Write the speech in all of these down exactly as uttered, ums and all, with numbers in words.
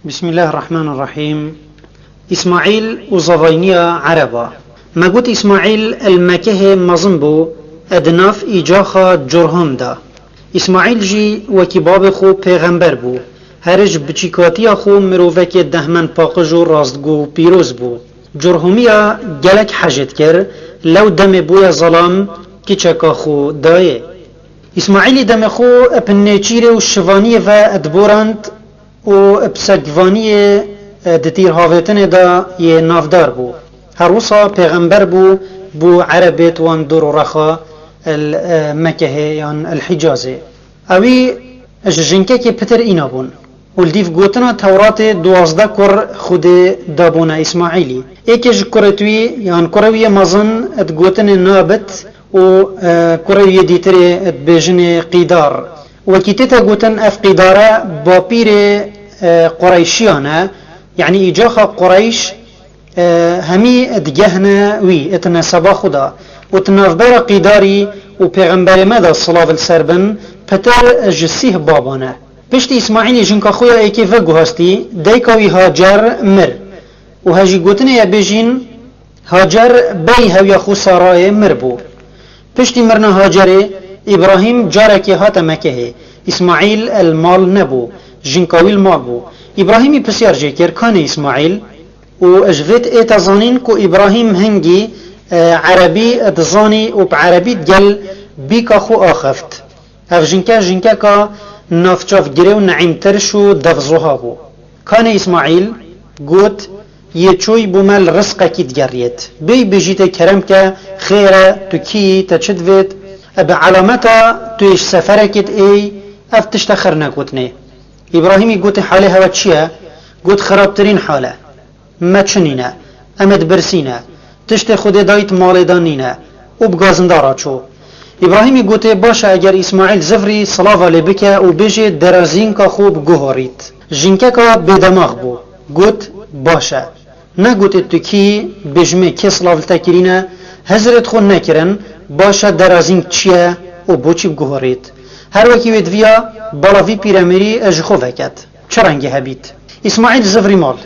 Bismillahirrahmanirrahîm. Îsmaîl û zavayniya Ereba. Me got Îsmaîl el Mekehê mezin bû, e di nav îcaxa Curhum de. Îsmaîl jî wekî babê xwe pêxember bû. Here ji biçîkatiya xwe mirovekê dehmend paqij û rastgo û pîroz bû. Curhumiya gelek hejê dikir, lew demê bûye zelam, kiçeka xwe dayê. Îsmaîlî demê xwe bi nêçîrê û şivaniyê ve diborand û bi sekvaniyê, e, di tîrhavêtinê de yê navdar bû. Her wisa pêxember bû, bû Erebêt wan dor û rexa el, e, Mekehê yan el Hicazê. Ewî ji jinkekê pitir îna bûn. Û li dîv gotina Tewratê duwazdeh kur Xwedê dabûne Îsmaîlî. Êkê ji kurê wî yan kurê wî yê mezin digotinê Nabit û, e, kurê wî yê dîtirê dibêjinê Qîdar. Wekî tête gotin ev Qîdare bapîrê, e, Qureyşiyan e, yanî îcaxa Qureyş, e, hemî digehne wî, di neseba xwe de. Û di navbera Qîdarî û pêxemberê me de silav li ser bin, pitir ji sîh baban e. Piştî Îsmaîlî jinka xwe ya êkê veguhastî, dayika wî Hacer mir. Û hejî gotinê ye bêjîn, Hacer berî hewiya xwe Sarayê mir bû. Piştî mirina Hacerê, Îbrahîm carekê hate Mekehê. Îsmaîl el mal nebû, jinka wî li mal bû. Îbrahîmî pisyar jê kir, kanê Îsmaîl? Û ji vê ête zanîn ku Îbrahîm hingî, e, erebî dizanî û bi erebî digel bîka xwe axeft. Ev jinke jinkeka navçavgirê û neîmtirş û devzoha bû. Kanê Îsmaîl got, yê çoyî bo me li rizqekî digeriyêt. Bêyî bêjî tê kerem ke, xêr e, tu kî yî, te çi divêt? E bi elameta tu yê ji seferekê diêyî, ev tişte xir negotinê. Îbrahîmî gotê, halê hewe çi ye? Got, xirabtirîn hal e. Me çi nîne? Em ê dibirsîne. Tiştê Xwedê dayît malê de nîne. Û bi gazinda re çû. Îbrahîmî gotê, baş e, eger Îsmaîl zivrî silava lê bike û bêjê derazînka xwe biguhorît. Jinkeka bêdemax bû. Got, baş e. Negotê tu kî yî, bêjimê kê silav li te kirîne, hizrêt xwe nekirin, baş e derazînk çi ye û bo çi biguhorît. Her wekî wê diviya bala vî pîremêrî ji xwe veket. Çi rengê hebît? Îsmaîl zivrî mal.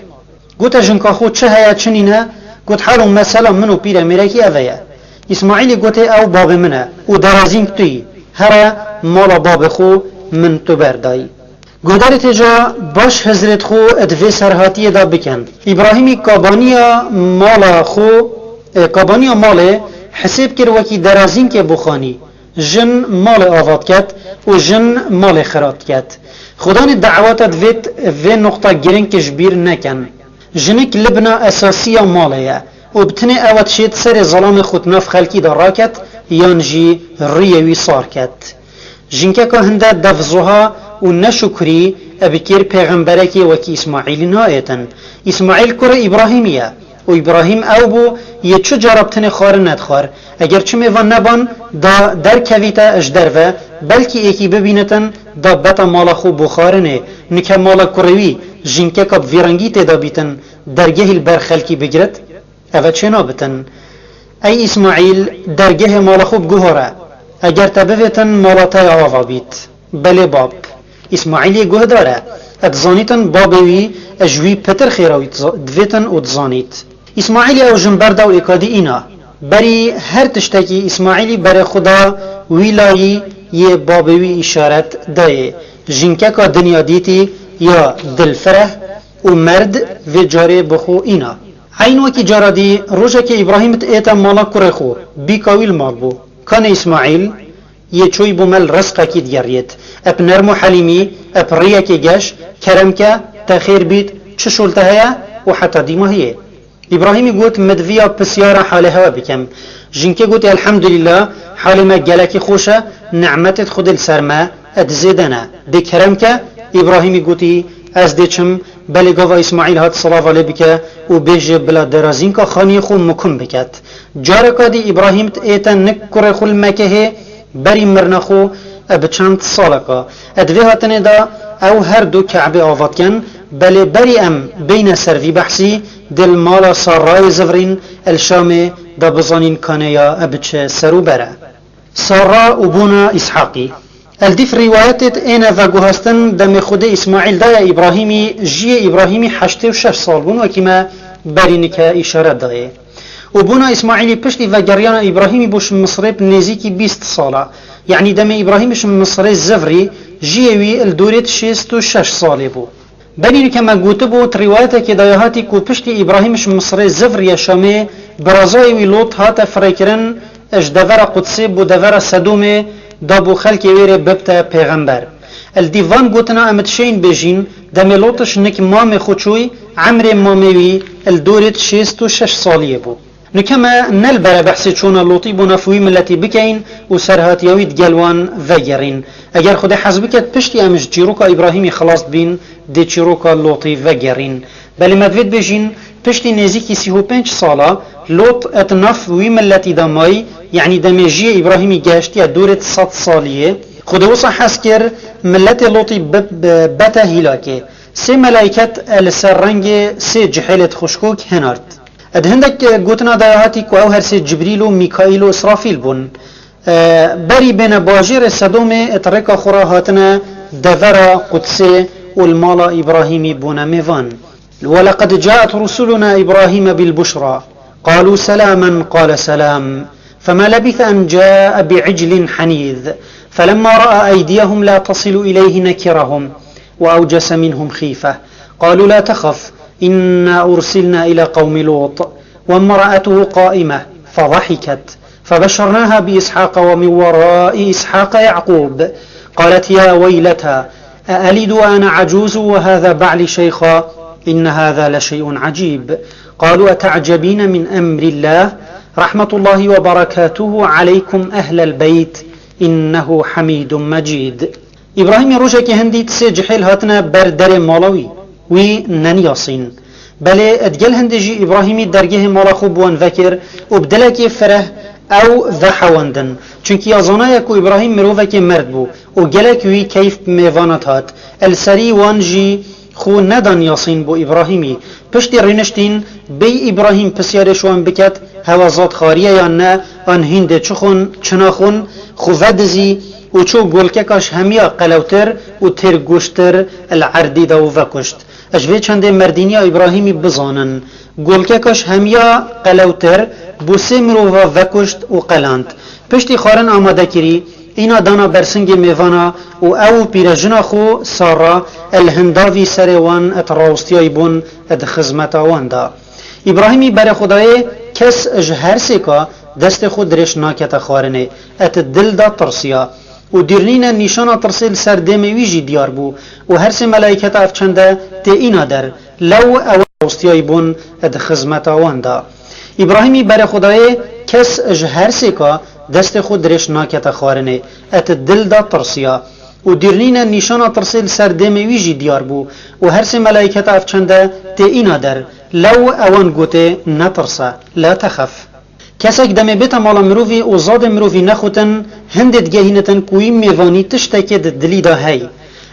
Gote, jinka xwe çi heye, çi nîne? Got, hal û mesela min û pîremêrekî eve ye. Îsmaîlî gotê, ew babê min e û derazînk tu yî. Here mala babê xwe min tu berdayî. Guhdarê têca baş hizrêt xwe di vê serhatiyê de bikin. Îbrahîmî kabaniya mala xwe, e, kabaniya malê hisêb kir wekî derazînkê bo xanî. Jin malê ava diket û jin malê xira diket. Xudanê daweta divêt vê nuqta girîng ji bîr nekin. Jinik libna esasî ya malê ye û bi tinê ew dişêt serê zelamê xwe di nav xelkî de raket yan jî rûyê wî sar ket. Jinkeka hinde devzoha û neşukurî e bi kêr pêxemberekê wekî Îsmaîlî naêtin. Îsmaîl kurê Îbrahîmî ye. Û Îbrahîm ew bû, yê çi cara bi tinê xwarin nedixwar. Eger çi mêvan neban, da derkevîte ji derve, belkî êkî bibînitin, da beta mala xwe bo xwarinê, nike mala kurê wî, jinkeka bi vî rengî tê de bîtin, dergehî li ber xelkî bigirit? Eve çê nabitin. Ey Îsmaîl, dergehê mala xwe biguhore. Eger te bivêtin, mala te ya ava bît. Belê bab. Îsmaîlî guhdar e. E dizanîtin babê wî, e ji wî pitir xêra wî diza-, divêtin û dizanît. Îsmaîlî ew jin berda û êkadî îna. Berî her tiştekî Îsmaîlî berê xwe da wî layî yê babê wî îşaret dayê. Jinkeka dinya dîtî ya dilfireh û merd vê carê bi xwe îna. Eyn wekî cara dî, rojekê Îbrahîm diête mala kurê xwe, bîka wî li mal bû. Kanê Îsmaîl, yê çoyî bo me li rizqekî digeriyêt. Ep nerm û helîmî, ep riyekê geş, kerem ke, te xêr bît, çi şol te heye û heta dîmahiyê. Îbrahîmî got, min diviya pisyara halê hewe bikem. Jinkê gotê, elhemdulîllah, halê me gelekî xweş e, nimetêt Xwedê li ser me, e di zêde ne. Dê kerem ke, Îbrahîmî gotî, ez dê çim, belê gava Îsmaîl hat silava lê bike û bêje bila derazînka xaniyê xwe mikum biket. Careka dî Îbrahîm diête nik kurê xwe li Mekehê, berî mirina xwe, e, bi çend saleka. E, di vê hatinê de ew her du Ke'bê ava dikin, belê berî em bêyne ser vî behsî, dê li mala Sarrayê zivirîn, e, li Şamê de bizanîn kanê ya, e, bi çi ser û ber e. Sarra û bona Îshaqî. Li dîf rîwayetêt êne veguhastin, demê Xwedê Îsmaîl daye Îbrahîmî, jiyê Îbrahîmî heştê û şeş sal bûn, wekî me berî nike îşaret dayê. Û bûna Îsmaîlî piştî vegeriyana Îbrahîmî bo ji Misirê bi nêzîkî bîst sal e. Yanî demê Îbrahîmî ji Misirê zivrî, jiyê wî li dorê di şêst û şeş salê bû. Berî nike me gotibû, di rîwayetekê de ya hatî ku piştî Îbrahîm ji Misirê zivriye Şamê, birazayê wî Lot hate firêkirin, ji devera Qudsê bo devera Sedomê da bo xelkê wê rê bibte pêxember. Li dîv van gotina em dişêyin bêjîn, demê Lot ji nik mamê xwe çûy, emrê mamê wî li dorê di şêst û şeş saliyê bû. Nike me ne li bere behsê çûna Lotî bo nav wî miletî bikeyin û serhatiya wî digel wan vegerîn. Eger Xwedê hez biket, piştî em ji çîroka Îbrahîmî xilas dibîn, dê çîroka Lotî vegerîn. Belê me divê dibêjîn, piştî nêzîkî sî û pênc sala Lot di nav wî miletî de mayî, yanî demê jiyê Îbrahîmî gehiştiye dorê di sed saliyê. Xwedê wisa hez kir, miletê Lotî bi-, bi-, bete hîlakê. Sê melayket li ser rengê sê cihêlêt xuşkok hinart. Di hindek gotina de hatî ku ew her sê Cibrîl û Mîkaîl û Îsrafîl bûn. E, berî bêne bajêrê Sedomê di rêka xwe re hatine devera Qudsê û li mala Îbrahîmî bûne mêvan. ولقد جاءت رسلنا إبراهيم بالبشرى قالوا سلاما قال سلام فما لبث أن جاء بعجل حنيذ فلما رأى أيديهم لا تصل إليه نكرهم وأوجس منهم خيفة قالوا لا تخف إنا أرسلنا إلى قوم لوط وامرأته قائمة فضحكت فبشرناها بإسحاق ومن وراء إسحاق يعقوب قالت يا ويلتى أألد وأنا عجوز وهذا بعلي شيخا إن هذا لشيء عجيب قالوا أتعجبين من أمر الله رحمة الله وبركاته عليكم أهل البيت إنه حميد مجيد. Îbrahîmî rojekê hindî di sê cihêl hatine ber derê mala wî. Wî neniyasîn. Belê digel hindê jî Îbrahîmî dergehê mala xwe bi wan vekir û bi dilekê fireh ew vehewandin. Çunkî ya zanaye ku Îbrahîm mirovekê merd bû û gelek wî keyf bi mêvana dihat. Li serî wan jî xwe nedan yasîn bo Îbrahîmî. Piştî rûniştîn, bêyî Îbrahîm pisyarê ji wan biket, hewe zad xariye yan ne, an hîndê çi xwin, çi naxwin, xwe vedizî û çû golkeka ji hemiya qelewtir û têrgoştir li erdî de û vekuşt. Ji vê çendê merdîniya Îbrahîmî bizanin. Golkeka ji hemiya qelewtir bo sê mirova vekuşt û qeland. Piştî xwarin amade kirî, îna dana ber singê mêvana û ew û pîrejina xwe Sara li hindavî serê wan di rawestiyayî bûn di xizmeta wan de. Îbrahîmî berê xwe dayê, kes ji her sêka destê xwe dirêj nakete xwarinê, di dil de tirsiya. Û dûrnîne nîşana tirsê li ser dêmê wî jî diyar bû û her sê melayketa ev çende tê îna der, lew ew rawestiyayî bûn di xizmeta wan de. Îbrahîmî berê xwe dayê, kes ji her sêka destê xwe dirêj nakete xwarinê, di dil de tirsiya. Û dûrnîne nîşana tirsê li ser dêmê wî jî diyar bû û her sê melayketa ev çende tê îna der, lew ewan gotê, netirse, la texef. Kesek demê bête mala mirovî û zadê mirovî nexutin, hindê digehînitin ku wî mêvanî tiştekê di dilî de hey.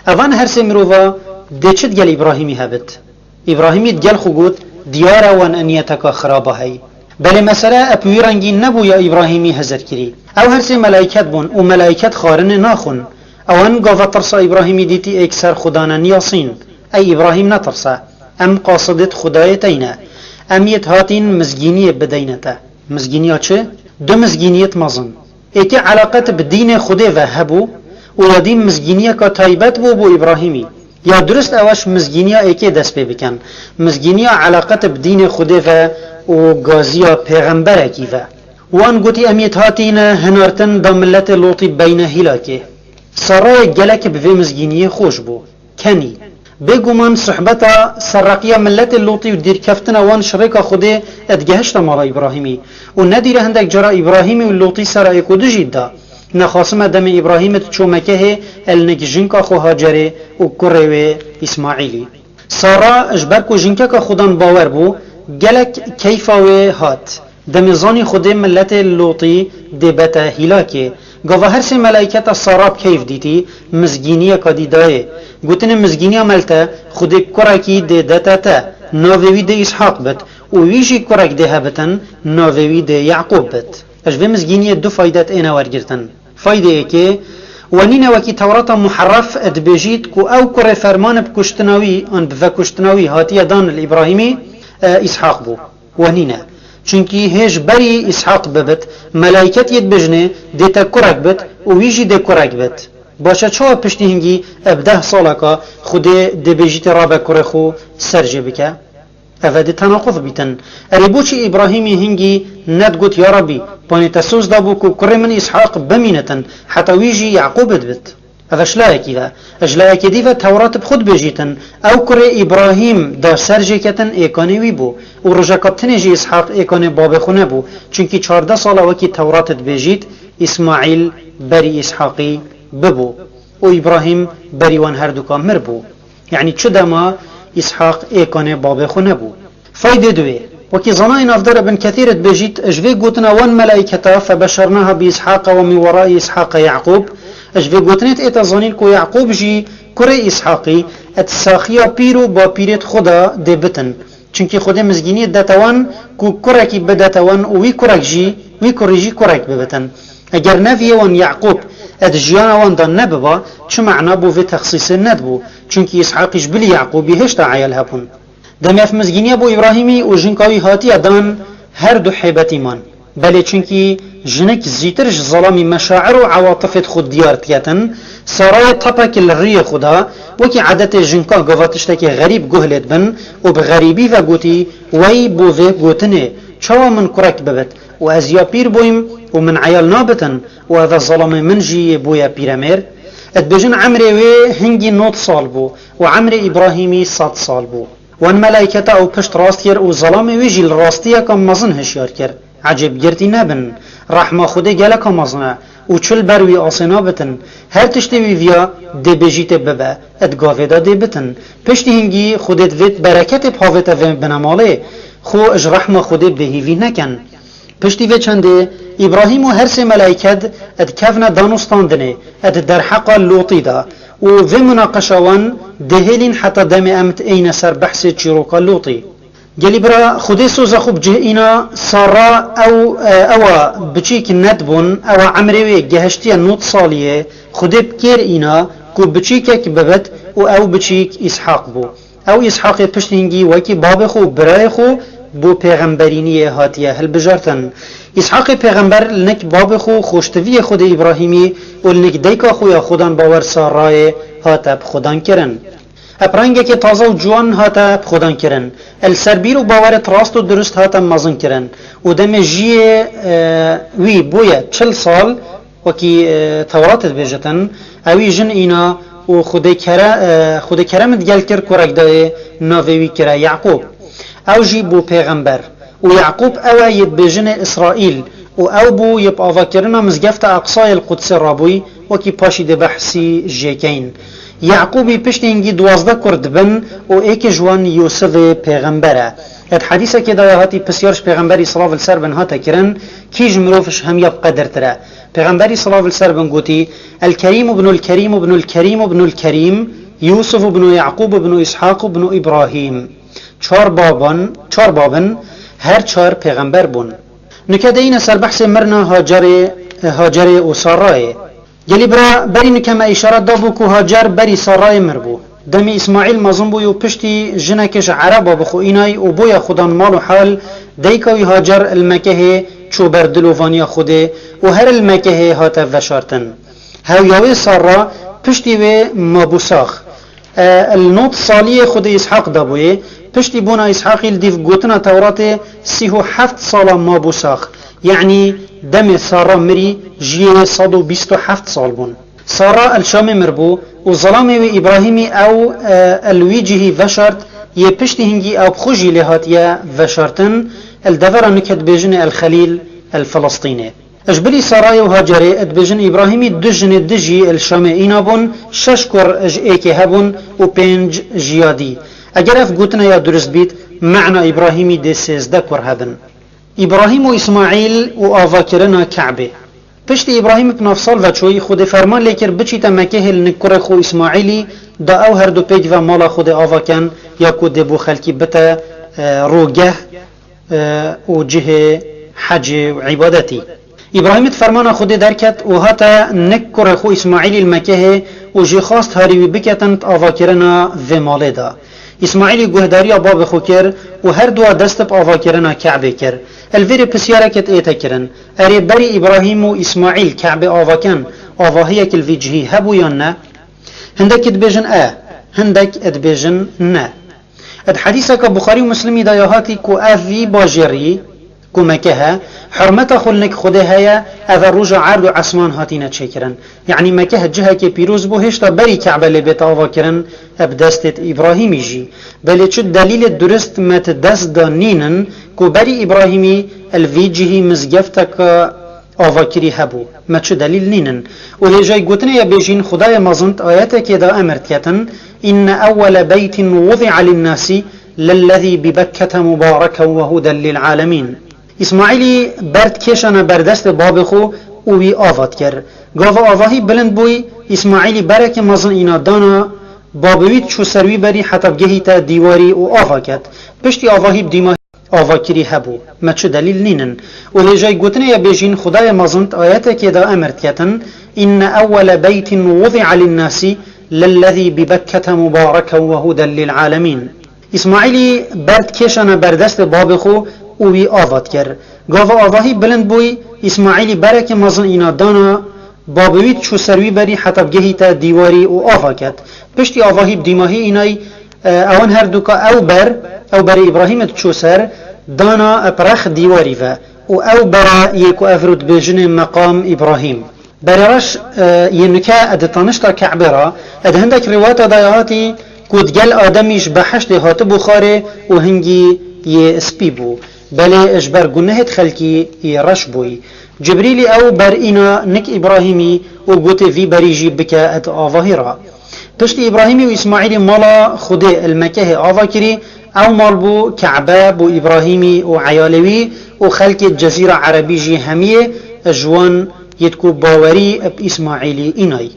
Evan her sê mirova dê çi digel Îbrahîmî hebit? Îbrahîmî digel xwe got, diyar e wan e niyeteka xiraba hey. Belê mesele bi wî rengî nebû ya Îbrahîmî hizir kirî. Ew her sê melayket bûn û melayket xwarinê naxwin. Ewan gava tirsa Îbrahîmî dîtî êk ser xwe dane niyasîn. Ey Îbrahîm netirse. Em qasidêt Xwedayê teyne. Em yêt hatîn mizgîniyê bideyne te. Mizgîniya çi? Du mizgîniyêt mezin. Êkê eleqet bi dînê Xwedê ve hebû û ya dî mizgîniyeka taybet bû bo Îbrahîmî. Ya durist ew e ji mizgîniya êkê dest pê bikin. Mizgîniya eleqet bi dînê Xwedê ve û gaziya pêxemberekî ve. Wan gotî em yêt hatîne hinartin da miletê Lotî beyne hîlakê. Sarayê gelek bi vê mizgîniyê xweş bû. Kenî. Bêguman sohbeta serreqiya miletê Lotî û dîrkeftina wan ji rêka Xwedê digehişte mala Îbrahîmî û nedîre hindek cara Îbrahîmî û Lotî sera êk û du jî dida. Nexasime demê Îbrahîmî diçû Mekehê el nik jinka xwe Hacerê û kurê wê Îsmaîlî. Sara ji ber ku jinkeka Xudan bawer bû, gelek keyfa wê hat. Demê zanî Xwedê miletê Lotî dê bete hîlakê. Gava her sê melayketa Sara bi keyf dîtî, mizgîniyeka dî dayê. Gotinê mizgîniya me li te, Xwedê kurekî dê dete te, navê wî dê Îshaq bit û wî jî kurek dê hebitin, navê wî dê Yaqûb bit. Ji vê mizgîniyê du faydet êne wergirtin. Faydê yekê, We nîne wekî Tewrata muherref dibêjît ku ew kurê fermanê bi kuştina wî an bi vekuştina wî hatiye dan li Îbrahîmî, e, Îshaq bû. We nîne. Çunkî hê ji berî Îshaq bibit, melaîket yê dibêjinê dê te kurek bit û wî jî dê kurek bit. Baş e, çawa piştî hingî ev deh saleka Xwedê dê bêjîtê rabe kurê xwe ser jê bike? Ev e dê tenaquz bîtin. Erê, boçî Îbrahîmî hingî nedigot, Ya Rabbî, panê te soz dabû ku kurê min Îshaq bimînitin, heta wî jî Yaqûb dibit? Ev e ji layekî ve. Ji layekê dî ve Tewrat bi xwe dibêjîtin, ew kurê Îbrahîm da ser jê ketin êkanê wî bû û rojeka tinê jî Îshaq êkanê babê xwe nebû. Çunkî çardeh sala wekî Tewrat dibêjît, Îsmaîl berî Îshaqî bibû û Îbrahîm berî wan herduka mir bû. Yanî çi dema Îshaq êkanê babê xwe nebû. Faydê duwê. Wekî zanayê navdar Ibn Kethîr dibêjît, ji vê gotina wan melaîketa, "Febeşernaha bi Îshaqa ve min werai Îshaqa Yaqûb", ji vê gotinê dê te zanîn ku Yaqûb jî kurê Îshaqî, di saxiya pîr û bapîrê xwe de dê bitin. Çunkî Xwedê mizgîniyê dete wan ku kurekî bidete wan û wî kurek jî, wî kurî jî kurek bibitin. Eger neviyê wan Yaqûb di jiyana wan de nebiba, çi mena bo vê texsîsê nedibû? Çunkî Îshaqî ji bilî Yaqûbî hêşta eyal hebûn. Demê ev mizgîniye bo Îbrahîmî û jinka wî hatiye dan, her du hêbetî man. Belê, çunkî jinik zîtir ji zelamî meşair û ewatifê xwe diyar diketin, Sarayê tepekî li rûyê xwe da, wekî edetê jinka gava tiştekî xerîb guh lê dibin û bi xerîbî ve gotî, "Wey bo vê gotinê, çawa min kurek bibit û ez ya pîr bûyim û min eyal nabitin û ev e zelamê min jî yê bûye pîremêr?" Dibêjin emrê wê hingî nod sal bû û emrê Îbrahîmî sed sal bû. Wan melaîketa ew pişt rast kir û zelamê wî jî li rastiyeke mezin hişyar kir. Ecêb girtî nebin. Rehma Xwedê geleka mezin e û çi li ber wî asê nabitin. Her tiştê wî viya dê bêjîtê bibe, di gavê de dê bitin. Piştî hingî Xwedê divêt bereketê bhavête vê binemalê. Xwe ji rehma Xwedê bêhîvî nekin. Piştî vê çendê, Îbrahîm û her sê melaîket dikevne danûstandinê di derheqa Lûtî de û vê munaqeşa wan dihêlîn heta demê em diêyne ser behsê çîroka Lûtî. Gelî bira, Xwedê soza xwe bi cih îna Sara ew, e, ewa biçîk nedibûn, ewa emrê wê gehiştiye nod saliyê, Xwedê bi kêr îna ku biçîkek bibit û ew biçîk Îshaq bû. Ew Îshaqê pişt hingî wekî babê xwe û birayê xwe bo pêxemberîniyê hatiye hilbijartin. Îshaqê pêxember li nik babê xwe û xweştiviyê Xwedê Îbrahîmî û li nik dayika xwe ya xwedan bawer Sarayê hate bi xwedan kirin. Eprengekê taze û ciwan hate bi xwedan kirin. Li ser bîr û bawerê rast û dirust hate mezin kirin û demê jiyê, e, wî bûye çil sal, wekî, e, Tewrat dibêjitin, ewî jin îna û Xwedê kere-, e, Xwedê kerem digel kir, kurek dayê, navê wî kire Yaqûb. Ew jî bû pêxember. Û Yaqûb ew e yê dibêjinê Îsraîl û ew bû yê bi avakirina mizgefta Eqsayê li Qudsê rabûyî, wekî paşî dê behsî jê keyin. Yaqûbî piştî hingî duwazdeh kur dibin û êkê ji wan Yûsifê pêxember e. Di hedîsekê de ya hatî pisyar ji pêxemberî silav li ser bin hate kirin, kî ji mirov ji hemiya bi qedirtir e? Pêxemberî silav li ser bin gotî, "El Kerîm ibnul Kerîm ibnul Kerîm ibnul Kerîm, Yûsif ibnu Yaqûb ibnu Îshaq ibnu Îbrahîm." Çar baban, çar babin, her çar pêxember bûn. Nike deyîne ser behsê mirina Hacerê, Hacerê û Sarayê. Gelî bira, berî nike me îşaret dabû ku Hacer berî Sarayê mir bû. Demê Îsmaîl mezin bû û piştî jinekê ji Ereba bi xwe înay û bûye xudan mal û hal, dayika wî Hacer li Mekehê çû ber dilovaniya Xwedê û her li Mekehê hate veşartin. Hewya wê Sara piştî wê mabû sax. E, li nod saliyê Xwedê Îshaq dabûyê, piştî bona Îshaqî li dîv gotina Tewratê sî û heft sala mabû sax. Yanî demê Sara mirî jiyê wê sed û bîst û heft sal bûn. Sara el Şamê mir bû û zelamê wî Îbrahîmî ew, e, el wî cihî veşart, yê piştî hingî ew bi xwe jî lê hatiye veşartin, el devera nike dibêjinê el Xelîl el Filistînê. Ji bilî Sarayê û Hacerê dibêjin Îbrahîmî du jinê dijî el Şamê îna bûn, şeş kur ji êkê hebûn û pênc ji ya dî. Eger ev gotina ya durist bît, mena Îbrahîmî dê sêzdeh kur hebin. Îbrahîm û Îsmaîl û avakirina Ke'bê. Piştî Îbrahîm bi nav sal ve çûyî, Xwedê ferman lê kir biçîte Mekehê li nik kurê xwe Îsmaîlî, da ew her du pêk ve mala Xwedê ava ken, ya ku dê bo xelkî bite, e, rogeh, e, û cihê hecê û îbadetî. Îbrahîmî di fermana Xwedê derket û hate nik kurê xwe Îsmaîlî li Mekehê û jê xwest harî wî biketin di avakirina vê malê de. Îsmaîlî guhdariya babê xwe kir û her dua dest bi avakirina Ke'bê kir. Li vêrê pisyareke diête kirin, erê berî Îbrahîm û Îsmaîl Ke'bê ava ken, avahiyek li vî cihî hebû yan ne? Hindek dibêjin e, hindek dibêjin ne. Di hedîseke Buxarî û Muslimî de ya hatî ku ev vî bajêrî, ku Meke he, hurmeta xwe li nik Xwedê heye, ev e roja erd û esman hatîne çêkirin. Yanî Meke he cihekê pîroz bû, hêşta berî Ke'be lê bête avakirin, bi destê Îbrahîmî jî. Belê çi delîlê durist me ti dest de nînin ku berî Îbrahîmî li vî cihî mizgefteke avakirî hebû. Me çi delîl nînin. Û hêjayî gotinê ye bêjîn, Xwedayê mezin di ayetekê de emir diketin, "Inne ewwele beytin wudi'a linnasî lellezî bi Bekkete mubareken we huden lil alemîn." Îsmaîlî ber dikêşane ber destê babê xwe û wî ava dikir. Gava avahî bilind bûyî, Îsmaîlî berekê mezin îna dana babê wî, diçû ser wî berî heta bigehîte dîwarî û ava ket. Piştî avahî bi dîmahî avakirî hebû. Me çi delîl nînin. Û hêjayî gotinê ye bêjîn, Xwedayê mezin di ayetekê de emir diketin, "Inne ewwele beytin wudi'a linnasî lellezî bi Bekkete mubareken we huden lil alemîn." Îsmaîlî ber dikêşane ber destê babê xwe û wî ava dikir. Gava avahî bilind bûyî, Îsmaîlî berekê mezin îna dana babê wî, diçû ser wî berî heta bigehîte dîwarî û ava ket. Piştî avahî bi dîmahî înayî, e, ewan her duka ew ber, ew berê Îbrahîmê diçû ser, dana bi rex dîwarî ve û ew bere yê ku evro dibêjinê meqam Îbrahîm. Berê reş, e, yê nike di tanişta Ke'bê re, e, di hindek rîwayeta de ya hatî ku digel Ademî ji behiştê hatibû xarê û hingî yê spî bû. Belê ji ber gunehêt xelkî yê reş bûyî. Cibrîlî ew ber îna nik Îbrahîmî û gotê vî berî jî bike di avahî re. Piştî Îbrahîmî û Îsmaîlî mala Xwedê li Mekehê ava kirî, ew mal bû Ke'be bo Îbrahîmî û eyalê wî û xelkê Cezîra Erebî jî hemiyê ji wan yêt ku bawerî bi Îsmaîlî înayî.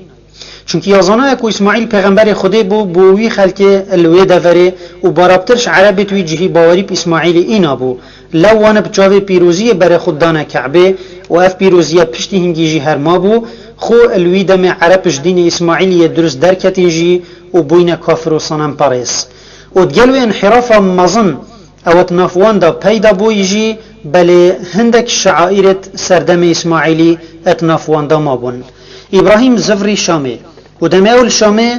Çunkî ya zanaye ku Îsmaîl pêxemberê Xwedê bû, bo wî xelkê li wê deverê û barabtir ji Erebêt wî cihî bawerî bi Îsmaîlî îna bû. Lew wane bi çavê pîroziyê berê xwe dane Ke'bê û ev pîroziye piştî hingî jî her mabû, xwe li wî demê Ereb ji dînê Îsmaîlî yê durist derketîn jî û bûyne kafir û senemperêz. Û digel wê înhîrafa mezin ew di nav wan de peyda bûyî jî, belê hindek şeaîrêt serdemê Îsmaîlî di nav wan de mabûn. Îbrahîm zivrî Şamê û demê ew li Şamê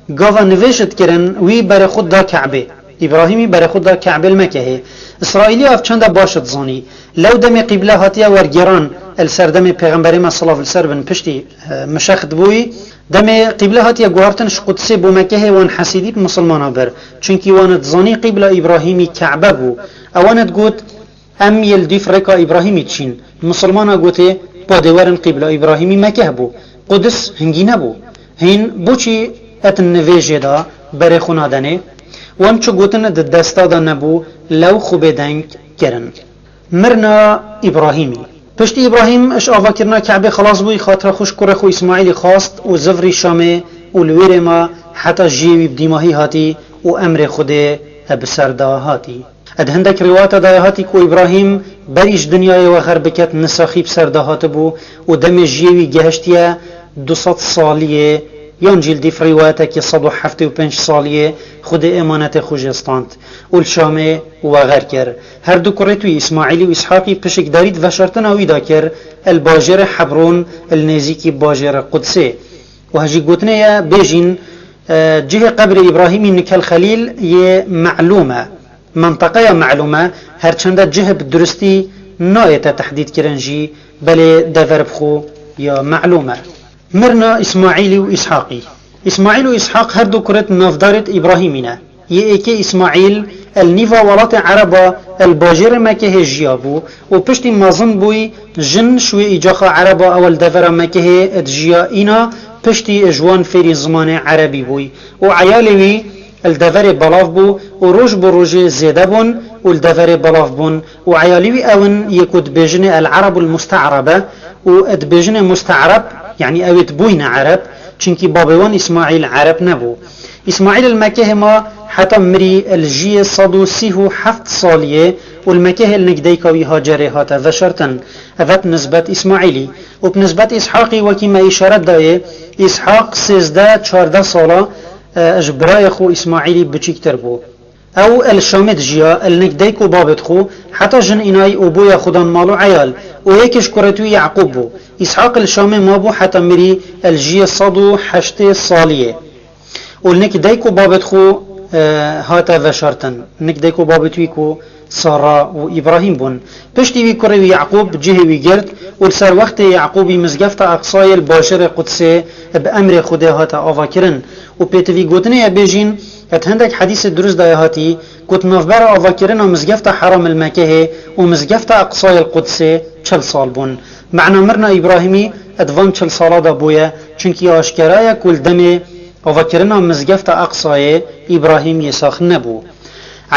gava nivêj dikirin, wî berê xwe da Ke'bê. Îbrahîmî berê xwe da Ke'bê li Mekehê. Îsraîlî ev çende baş dizanî. Lew demê qîble hatiye wergêran, li ser demê Pêxemberê me silav li ser bin piştî, e, mişex dibûyî, demê qîble hatiye guhartin ji Qudsê bo Mekehê wan hesîdî bi misilmana bir. Çunkî wan dizanî qîbla Îbrahîmî Ke'be bû. Ewan digot, Em yê li dîf rêka Îbrahîmî diçîn. Misilmana gotê, badê werin qîbla Îbrahîmî Mekeh bû. Qudis hingî nebû. Hîn boçî et nivêjê de berê xwe nadenê? Wan çi gotin di desta de nebû, lew xwe bêdeng kirin. Mirina Îbrahîmî. Piştî Îbrahîm ji avakirina Ke'bê xelas bûyî, xatira xwe ji kurê xwe Îsmaîlî xwast û zivrî Şamê û li wêrê ma heta jiyê wî bi dîmahî hatî û emrê Xwedê bi ser de hatî. Di hindek rîwayeta de hatî ku Îbrahîm berî ji dinyayê we xer biket, nisaxî bi ser de hatibû û demê jiyê wî gehiştiye du sed saliyê, yan jî li dîf rîwayetekî sed û heftê û pênc saliyê Xwedê êmanetê xwe jê stand û li Şamê we xer kir. Her du kurêt wî Îsmaîlî û Îshaqî pişikdarî di veşartina wî de kir, li bajêrê Hebron, li nêzîkî bajêrê Qudsê. Û hejî gotinê ye bêjîn, e, cihê qebrê Îbrahîmî Nikel Xelîl yê melûm e. Menteqeya melûm e, her çende cih bi duristî nayête tehdîdkirin jî, belê dever bi xwe ya melûm e. Mirina Îsmaîlî û Îshaqî. Îsmaîl û Îshaq her du kurêt navdarêt Îbrahîmî ne. Yê êkê Îsmaîl el nîva welatê Ereba el bajêrê Mekehê jiya bû û piştî mezin bûyî jin şûyê îcaxa Ereba ew el devera Mekehê dijiya îna, piştî ji wan fêrî zimanê Erebî bûyî û eyalê wî el deverê belav bû û roj bo rojê zêde bûn û el deverê belav bûn û eyalî wî ewin yê ku dibêjinê el Erebul Muste'rebe û dibêjinê Muste'reb, yanî ewêt bûyne Ereb, Çimkî babê wan Îsmaîl Ereb nebû. Îsmaîl li Mekehê ma heta mirî li jiyê sed û sî û heft saliyê û li Mekehê li nik dayika wî Hacerê hate veşartin. Ev e bi nisbet Îsmaîlî. Û bi nisbet Îshaqî wekî me îşaret dayê, Îshaq sêzdeh çardeh sala, e, ji birayê xwe Îsmaîlî biçîktir bû. Ew li Şamê dijiya, li nik dayik û babêt xwe, heta jin înayî û bûya xudan mal û eyal, û yek ji kurêt wî Yaqûb bû. Îshaq li Şamê mabû heta mirî, li jiyê sed û heştê saliyê. Û li nik dayik û babêt xwe, e, hate veşartin. Nik dayik û babêt wî ku Sara û Îbrahîm bûn. Piştî wî kurê wî Yaqûb cihê wî girt û li ser wextê Yaqûbî mizgefta Eqsayê li bajêrê Qudsê bi emrê Xwedê hate avakirin. Û pêtivî gotinê ye bêjîn, et hindek hedîsê durust daye hatî, ku di navbera avakirina mizgefta Heram li Mekehê û mizgefta Eqsayê li Qudsê çil sal bûn. Mena mirina Îbrahîmî di van çil sala de bûye, çimkî aşkera ye ku li demê avakirina mizgefta Eqsayê Îbrahîm yê sax nebû.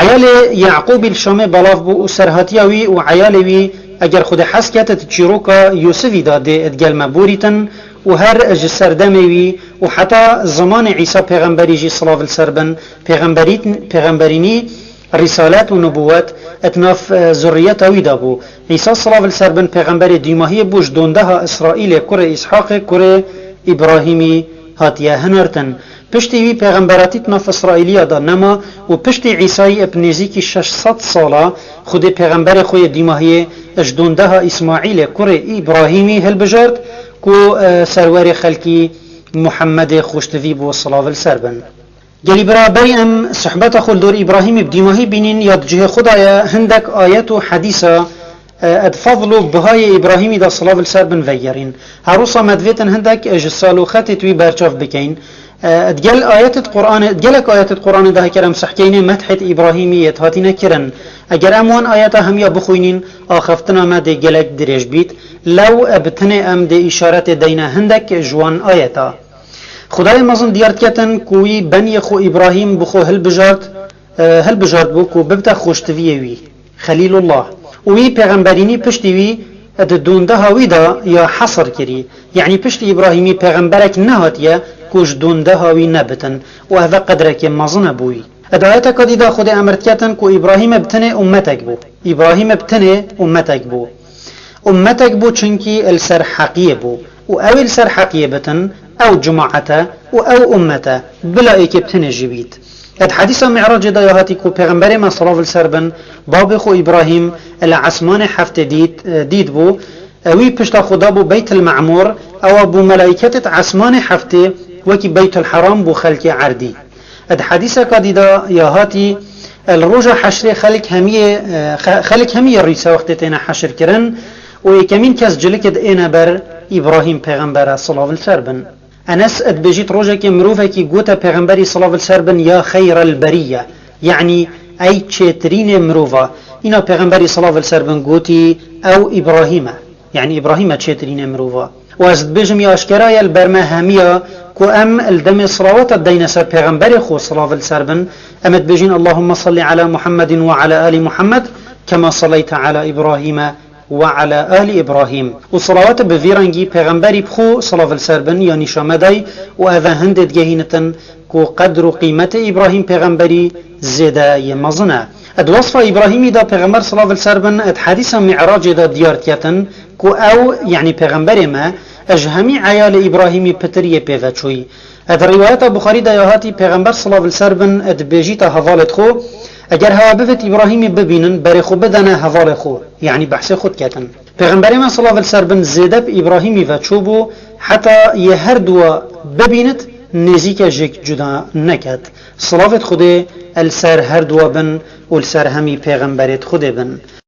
Eyalê Yaqûbî li Şamê belav bû û serhatiya wî û eyalê wî, eger Xwedê hez ket, di çîroka Yûsifî de dê digel me borîtin û her ji serdemê wî û heta zimanê Îsa pêxemberî jî, silav li ser bin, pêxemberît-, pêxemberînî, rîsalet û nubûwet di nav, e, zurriyeta wî de bû. Îsa, silav li ser bin, pêxemberê dîmahiyê bû ji dondeha Îsraîlê kurê Îshaqê kurê Îbrahîmî hatiye hinartin. Piştî wî pêxemberatî di nav Îsraîliya de nema û piştî Îsayî bi nêzîkî şeş sed sala Xwedê pêxemberê xwe yê dîmahiyê ji dondeha Îsmaîlê kurê Îbrahîmî hilbijart ku, e, serwerê xelkî Muhemmedê xweştivî bû, silav li ser bin. Gelî bira, berî em sohbeta xwe li dor Îbrahîmî bi dîmahî bînîn ya di cihê xwe de ye, hindek ayet û hedîsa, e, di fezl û bihayê Îbrahîmî de, silav li ser bin, vegerîn. Her wisa me divêtin hindek ji sal û xetê wî berçav bikeyn. E, di gel ayetê di Quranê, di gelek ayetê di Quranê de heger em sehkeynê medhê di Îbrahîmî yê hatîne kirin. Eger em wan ayeta hemiya bixwînîn, axaftina me dê gelek dirêj bît. Lew, e, bi tinê em dê îşaretê deyne hindek ji wan ayeta. Xwedayê mezin diyar diketin ku wî beniyê xwe Îbrahîm bi xwe hilbijart, e, hilbijartbû ku bibite xweştiviyê wî, Xelîlullah. Û wî pêxemberînî piştî wî di dondeha wî de ya hesr kirî. Yanî piştî Îbrahîmî pêxemberek nehatiye ku ji dondeha wî nebitin. Û ev e qedrekê mezin e bo wî. Di ayeteka dî de Xwedê emir diketin ku Îbrahîm bi tinê ummetek bû. Îbrahîm bi tinê ummetek bû. Ummetek bû, çimkî li ser heqiyê bû. Û ew ê li ser heqiyê bitin, ew cemaet e û ew ummet e, bila êkê bi tinê jî bît. Di hedîsa Mi'racê de ya hatî ku Pêxemberê me, silav li ser bin, babê xwe Îbrahîm li esmanê heftê dît, dît bû. Wî pişta xwe dabû Beytil Me'mûr, ewa bû melaîketê di esmanê heftê wekî Beytul Heram bû xelkê erdî. Di hedîseka dî de ya hatî, li roja heşrê xelk hemiyê, xe-, xelk hemiyê rîse wextê têne heşr kirin û yekemîn kes cilikê diêne ber Îbrahîm pêxember e, silav li ser bin. Enes dibêjît, rojekê mirovekî gote pêxemberî, silav li ser bin, ya xeyrel berîye, yanî ey çêtirînê mirova. Îna pêxemberî, silav li ser bin, gotî, ew Îbrahîm e. Yanî Îbrahîm e çêtirînê mirova. Û ez dibêjim, ya aşkera ye li ber me hemiya ku em li demê silaweta deyne ser pêxemberê xwe, silav li ser bin, em dibêjin, Allahümme salli ala Muhammedin ve ala ali Muhammed, kema salleyte ala Îbrahîme ve ala ali Îbrahîm. Û silawete bi vî rengî pêxemberî bi xwe, silav li ser bin, ya nîşa me day û ev e hindê digehînitin ku qedr û qîmetê Îbrahîm pêxemberî zêde yê mezin e. Di wesfa Îbrahîmî de Pêxember, silav li ser bin, di hedîsa Mi'racê de diyar diketin ku ew, yanî Pêxemberê me, ji hemî eyalê Îbrahîmî pitir yê pêveçûyî. Di rîwayeta Buxarî de ya hatî, Pêxember, silav li ser bin, dibêjîte hevalêt xwe, eger hewa bivêt Îbrahîmî bibînin, berê xwe bidene hevalê xwe, yanî behsê xwe diketin. Pêxemberê me, silav li ser bin, zêde bi Îbrahîmî ve çûbû, heta yê her duwa bibînit, nêzîke jêk cuda neket. Silavêt Xwedê li ser her duwa bin û li ser hemî pêxemberêt Xwedê bin.